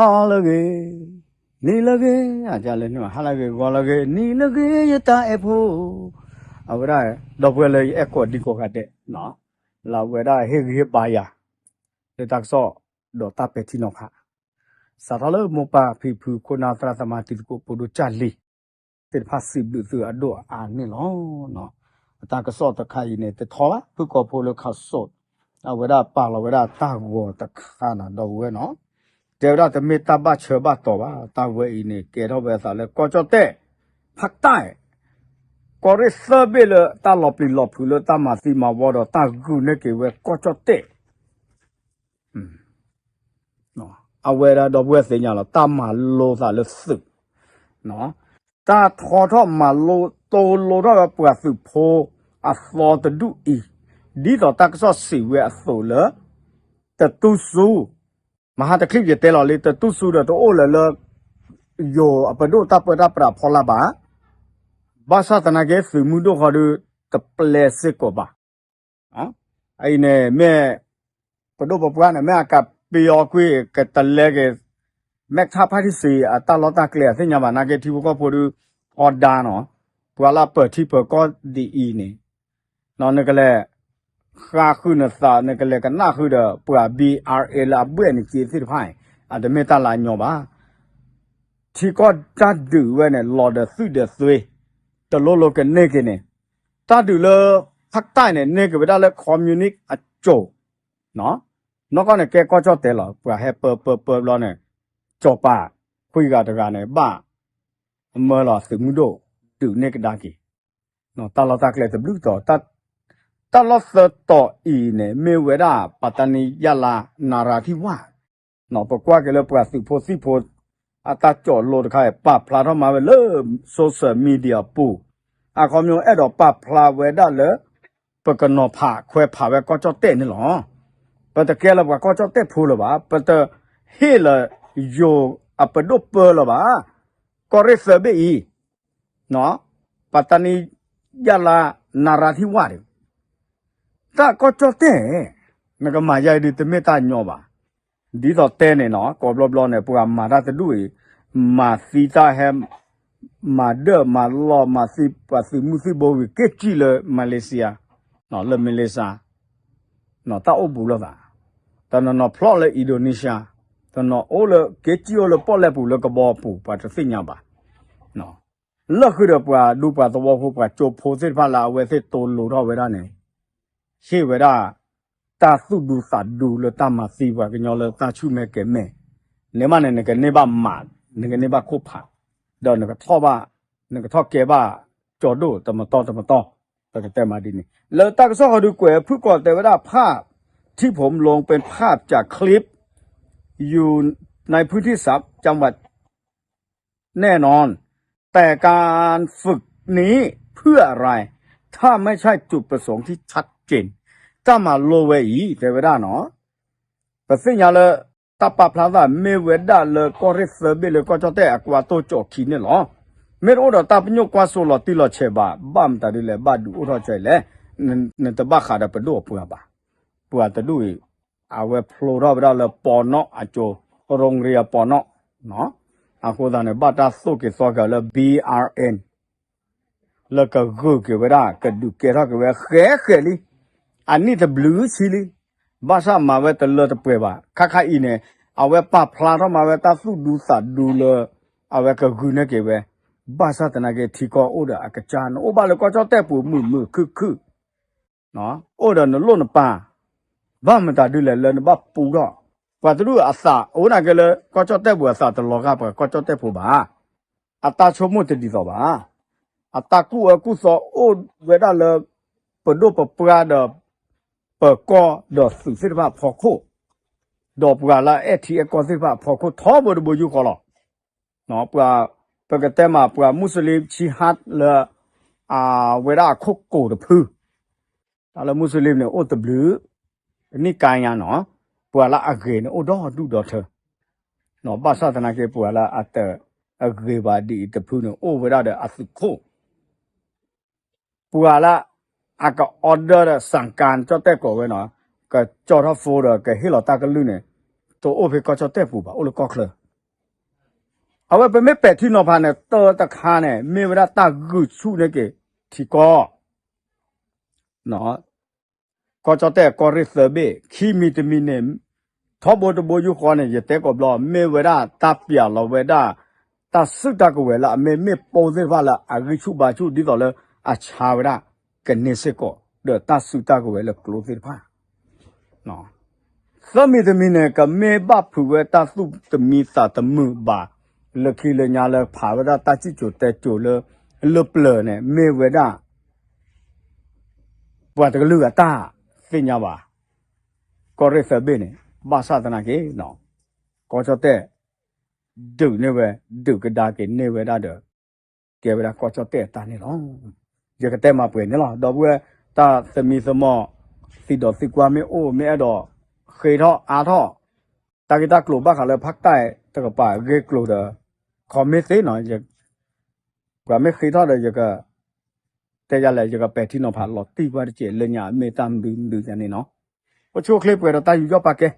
ဟါလၢအဂ့ၤ, နံၤလၢအဂ့ၤ, အလၢန့ၣ် ဟါလၢအဂ့ၤ ဂီၤလၢအဂ့ၤ နံၤလၢအဂ့ၤ ယတၢ်အဲၣ်ဖိ, အဝဲဒၣ် ဒီပုၢ်ဝဲၢ်လၢယအဲၣ်ကိးဒံကိးဂၤဒဲး, လၢအဝဲဒၣ်ဟ့ၣ်ဂံၢ်ဟ့ၣ်ဘါယၤ လၢတၢ်ကစီၣ်ဒီးတၢ်ပဲာ်ထံနီၤဖး, စးထီၣ်လၢမိၢ်ပၢ်ဖံဖု ခိၣ်နၢ်သရၣ်သမါတံၤသကိး ပဒိၣ်ကၢ်လံၤ သ့ၣ်တဖၣ်စံးဘျုးသုအဒိၣ်အါန့ၣ်လီၤ. အတၢ်ကစီၣ်တခါအံၤန့ၣ် တထီဘၣ် ဖုၣ်ကိာ်ဖိလၢခးစိး, အဝဲဒၣ်ပာ်လီၤဝဲဒၣ်တၢ်ဂီၤတခါန့ၣ် ဒီပုၢ်ဝဲၢ်နီၤ, တဲဝဲဒၣ်တမ့ၢ်တၢ်ဘၣ်ဆၢဘၣ်တီၤဘၣ်, တၢ်ဝဲအံၤန့ၣ် ကဲထီၣ်ဝဲအသးလၢကီၢ်ကၠီၣ်တဲၣ် ဖးတၢ် ကီၢ်ရ့ၣ်သၢဘ့ၣ်လၢတၢ်လီၤပျံၤလီၤဖုးလၢတၢ်မၤသံမၤဝီဒီးတၢ်ဂုာ်န့ၢ်က့ၤဝဲကီၢ်ကၠီၣ်တဲၣ် အဝဲဒၣ်ဒီပုၢ်ဝဲၢ်သ့ၣ်ညါလီၤ တၢ်မၤလိသးလၢသုး, တၢ်ထီထီၣ်မၤလိတိလိထီၣ်ဝဲပှၤသုးဖိအသီတဒူၣ်အံၤ, ဒ်သိးတၢ်ကစီၣ်စံးဝဲအသိးလၢ တတူၢ်ဆူ မဟါတချံၣ် ယတဲလီၤလံ တတူၢ်ဆူဒီးတအိၣ်လၢၤလၢ ယိၤအပဒိၣ်တၢ်ပၢတၢ်ပြးဖီလာ်ဘၣ်, ဘၣ်ဆၣ်သနာ်က့ သုးမုၢ်ဒိၣ်ဃီဒုး တပျဲစ့ၢ်ကီးဘၣ် အအံၤန့ၣ်မ့ၢ် ပဒိၣ်ပပှၢ်န့ၣ် မ့ၢ်အကပျီကွံာ် ကတလဲက့ၤ မ့ၢ်ထါဖးထံစံး အတၢ်လီၢ်တၢ်ကျဲအသ့ၣ်ညါဘၣ် နာ်က့ထံဖိကီၢ်ဖိဒုး အီဒါနီၤ, ပှၤလၢအပၢၤထံပၢၤကီၢ်ဒ်အံၤန့ၣ် နကလဲၤ ဃါဃုာ်နသး နကလဲၤကနၣ်ဃုာ်ဒီး ပှၤ B R A လၢအဘှဲၣ်နက့သ့ၣ်တဖၣ်န့ၣ် အတမ့ၢ်တၢ်လၢအညီဘၣ်. ထံကီၢ်တၢ်ဒုးဝဲန့ၣ် လီၤဒီးသုးဒီးသွ့, တလိၤလိၤကန့ၢ်က့ၤန့ၣ်, တၢ်ဒုးလၢ ဖးတၢ်န့ၣ် န့ၢ်က့ၤဝဲဒၣ်လၢ communist အစိၤ, နီၢ်ကီၢ်န့ၣ်ကဲကီၢ်ကၠီၣ်တဲၣ်လီၤ. ပှၤဟဲပၢပၢပၢဘျီန့ၣ် စီၤပၤခွံဂၤတဂၤန့ၣ် ဘၣ်မၢလီၤသုးမုၢ်ဒိၣ် ဒုးန့ၢ်ကဒါက့ၤ တၢ်လီၢ်တၢ်ကျဲတဘျုးတီၤ, တၢ်လီၢ်သၢတီၤအံၤန့ၣ် မ့ၢ်ဝဲဒၣ် ပၣ်တါနံ ယၣ်လါ နၤရၤထံဝၣ်, ပကွၢ်က့ၤလၢပှၤသုးဖိသံၣ်ဖိ အတၢ်ကၠီၣ်လိတခါအံၤ ပာ်ဖျါထီၣ်မၤဝဲလၢ social media ပူၤ, အခီပညီအဲၣ်ဒိးပာ်ဖျါဝဲဒၣ်လၢ ပကနီၤဖးခွဲးဖးဝဲကီၢ်ကၠီၣ်တဲၣ်န့ၣ်လီၤ. ပတကဲလၢပှၤကီၢ်ကၠီၣ်တဲၣ်ဖိလၢၤဘၣ်, ပတဟ့ၣ်လၢယိၤအပဒိၣ်ပၢလၢၤဘၣ်. ကီၢ်ရ့ၣ်သၢဘ့ၣ်အံၤ ပၣ်တါနံ ယၣ်လါ နၤရၤထံဝၣ်ဒီး တၢ်ကီၢ်ကၠီၣ်တဲၣ် နကမၤယါအံၤဒုးတမ့ၢ်တၢ်ညီဘၣ်. ဒ်သိးတဲန့ၣ်နီၤ ကိးဘျီဘျီန့ၣ် ပှၤမၤတၢ်တဒူၣ်အံၤ မၤသံတၢ်ဟဲ မၤဒၢၣ်မၤလီၢ် မၤသံပှၤသုးမုၢ်သံၣ်ဘိဝံၤ က့ၤစံၣ်လၢ Malaysia, လၢ Malaysia တၢ်အိၣ်ဘူးလိာ်သး, တနီၤနီၤဖျီၣ်လၢ Indonesia, တနီၤအိၣ်လၢ က့ၤစံၣ်အိၣ်လၢပီၣ်လဲၣ်ပူၤလၢကဘီပူၤ ပှၤတသ့ၣ်ညါဘၣ်. လၢဃုာ်ဒီးပှၤဒူပှၤသဝီဖိ ပှၤကၠိဖိသ့ၣ်တဖၣ်လၢအဝဲသ့ၣ်တိလိၤထီၣ်ဝဲဒၣ်န့ၣ် ဟ့ၣ်ဝဲဒၣ် တၢ်သူၣ်ဒူသးဒူလၢတၢ်မၤသံပှၤကညီလၢတၢ်ဆူၣ်မဲာ်ကဲၤမဲာ်, န့ၢ်ဘၣ်န့ၣ် နကန့ၢ်ဘၣ်မး, နကန့ၢ်ဘၣ်ခိၣ်ဖး, ဒီးနကထီၣ်ဘၣ်, နကထီၣ်ကဲဘၣ် ကၠီဒိၣ်တမတီၢ်တမတီၢ်, ပကတဲမးဒ်န့ၣ်. လၢတၢ်ကစီၣ်ဃီဒုးကွဲးဖုၣ်ကိာ်တဲဝဲဒၣ် ภาพที่ผมลงเป็นภาพจากคลิป อยู่ในพื้นที่สามจังหวัด แน่นอน แต่การฝึกนี้เพื่ออะไร ถ้าไม่ใช่จุดประสงค์ที่ชัดเจน တၢ်မၤလိဝဲအံၤ တဲဝဲဒၣ်နီၤ ပသ့ၣ်ညါလၢ တၢ်ပာ်ဖျါသးမ့ၢ်ဝဲဒၣ်လၢကီၢ်ရ့ၣ်သၢဘ့ၣ်လၢကီၢ်ကၠီၣ်တဲၣ်အကွၢ်တိၢ်ကၠီၣ်ခံန့ၣ်လီၤ. မ့ၢ်တအိၣ်ဒီးတၢ်ပညိၣ်ကွၢ်စိလီၤတံၢ်လီၤဆဲးဘၣ် ဘၣ်မတၤဒ်လဲၣ် ဘၣ်ဒုးအိၣ်ထီၣ်ကၠီလဲၣ်, နတဘၣ်ဃးဒီးပဒိၣ်အပှၤဘၣ်. ပှၤတဒူၣ်အံၤ အဝဲဖျိထီၣ်ဝဲဒၣ်လၢပီနီၣ်အကၠိ ရိရံအပီနီၣ်, အဃိသတးန့ၣ် ဘၣ်တၢ်သိၣ်က့ၤသီက့ၤလၢ B R N လၢကဂုာ်က့ၤဝဲဒၣ် ကဒုးကဲထီၣ်က့ၤဝဲဃဲဃဲလံ, အနံၣ်တဘျုးဆံလံ, ဘၣ်ဆၣ်မၤဝဲတလၢတပှဲၤဘၣ်. ခါခါအံၤန့ၣ် အဝဲပာ်ဖျါထီၣ်မၤဝဲတၢ်သူၣ်ဒူသးဒူလၢ အဝဲကဂုာ်န့ၢ်က့ၤဝဲ, ဘၣ်ဆၣ်သနာ်က့ထံကီၢ်အိၣ်ဒီးအကစၢ် နအိၣ်ဘၣ်လၢကီၢ်ကၠီၣ်တဲၣ်ပူၤမုာ်မုာ်ခုၣ်ခုၣ် အိၣ်ဒီးနလိၣ်နပၢ်, ဘၣ်မတၤဒ်လဲၣ်လၢနဘၣ်ပူထီၣ်, ပှၤတဒူၣ်အသးအိၣ်နာ်က့လၢကီၢ်ကၠီၣ်တဲၣ်ပူၤအသးတလီၤဂာ်ပှၤကီၢ်ကၠီၣ်တဲၣ်ဖိဘၣ်. အတၢ်ဆိကမိၣ်တဒ်သိးဘၣ်. အတၢ်ကူၣ်အၢကူၣ်သီအိၣ်ဝဲဒၣ်လၢ ပဒိၣ်ပပှၢ်ဒီး ပၢၤကီၢ်ဒီးသုးသ့ၣ်တဖၣ်အဖီခိၣ်, ဒီးပှၤလၢအအဲၣ်ထံအဲၣ်ကီၢ်သ့ၣ်တဖၣ်အဖီခိၣ်ထီဘိတဘိယူၢ်ဃီလီၤ. ပှၤ ပကတဲမး ပှၤမူစလ့ၣ်ဆံဟါလၢ အဝဲဒၣ်အခိၣ်ကိၤတဖု, တၢ်လၢမူစလ့ၣ်န့ၣ် အိၣ်တဘျုး နံၣ်ကါညါနီၤ, ပှၤလၢအဂ့ၤန့ၣ် အိၣ်ဒီဒူၣ်ဒီထၢ, ဘၣ်ဆၣ်သနာ်က့ ပှၤလၢအတအဂ့ၤဘၣ်ဒ်အံၤတဖုန့ၣ် အိၣ်ဝဲဒၣ်ဒီးအသုးခိၣ် ပှၤလၢ အက order ဒီး စၣ်ကၣ် ကၠီၣ်တဲၣ်ကိးဝဲနီၤ, ကကၠီၣ်ထီၣ် phone ဒီးကဟ့ၣ်လီၤတၢ်ကလုၢ်န့ၣ် တအိၣ်ဖဲကီၢ်ကၠီၣ်တဲၣ်ပူၤဘၣ်, အိၣ်လၢကီၢ်ချၢ အဝဲပမ့ၢ်ပဲာ်ထံနီၤဖးန့ၣ် တၢတခါန့ၣ် မ့ၢ်ဝဲဒၣ်တၢ်ဂုာ်ဆူၣ်န့ၢ်က့ၤထံကီၢ် ကီၢ်ကၠီၣ်တဲၣ်ကီၢ်ရ့ၣ်သၢဘ့ၣ် ခံမံၤတမံၤန့ၣ် ထီဘိတဘိယူၢ်ဃီန့ၣ် ယတဲကိးဘျီ မ့ၢ်ဝဲဒၣ်တၢ်ပျးလီၤဝဲဒၣ် တၢ်စုၣ်တၢ်ကဝဲၤလၢအမ့ၢ်မ့ၣ်ပိၢ်သ့ၣ်တဖၣ်လၢအဂံၢ်ဆူၣ်ဘါဆူၣ် ဒ်သိးလၢအဆါဝဲဒၣ်ကန့ၢ်စ့ၢ်ကီး ဒီးတၢ်စုၣ်တၢ်ကဝဲၤလၢကျိသ့ၣ်တဖၣ် သၢမံၤတမံၤန့ၣ် ကမ့ၢ်ဘၣ်ဖုးဝဲတၢ်သူၣ်တမံသးတမုာ်ဘၣ် လၢခံလၢညါလၢဖးဝဲဒၣ်တၢ်စံၣ်စိၤတဲစိၤလၢ လၢပျၢၤန့ၣ် မ့ၢ်ဝဲဒၣ် ပှၤတကလုာ်အတၢ်သ့ၣ်ညါဘၣ် ကီၢ်ရ့ၣ်သၢဘ့ၣ်န့ၣ် ဘၣ်ဆၣ်သနာ်က့ ကီၢ်ကၠီၣ်တဲၣ် ဒုးန့ၢ်ဝဲ ဒုးကဒါက့ၤန့ၢ်ဝဲဒၣ်ဒီး ကဲဝဲဒၣ်ကီၢ်ကၠီၣ်တဲၣ်အတၢ်န့ၣ်လီၤ. ယကတဲမၤပှဲၤန့ၣ်လီၤ. ဒီပုၢ်ဝဲၢ် တၢ်သမံသမိး သံဒီးသံကွၢ်မ့ၢ်အိၣ် မ့ၢ်အဲၣ်ဒိးဃ့ထီၣ်အါထီၣ် တၢ်ဂ့ၢ်တၢ်ကျိၤဘၣ်ဃးလၢဖးကၠၣ် တကပၤဂ့ၢ်ကျိၤဒီး comment သ့နီၤ ပှၤမ့ၢ်ဃ့ထီၣ်ဒီးယက တဲယၤလဲၣ် ယကပဲာ်ထံနီၤဖးလီၤတံၢ်ပှၤတက့ၢ် လၢညါမ့ၢ်တၢ်မနုၤမနုၤယၤန့ၣ်နီၤ. အိၣ်ဆူၣ်အိၣ်ချ့ပှဲၤဒီးတၢ်ယူးယီၣ်ပာ်ကဲ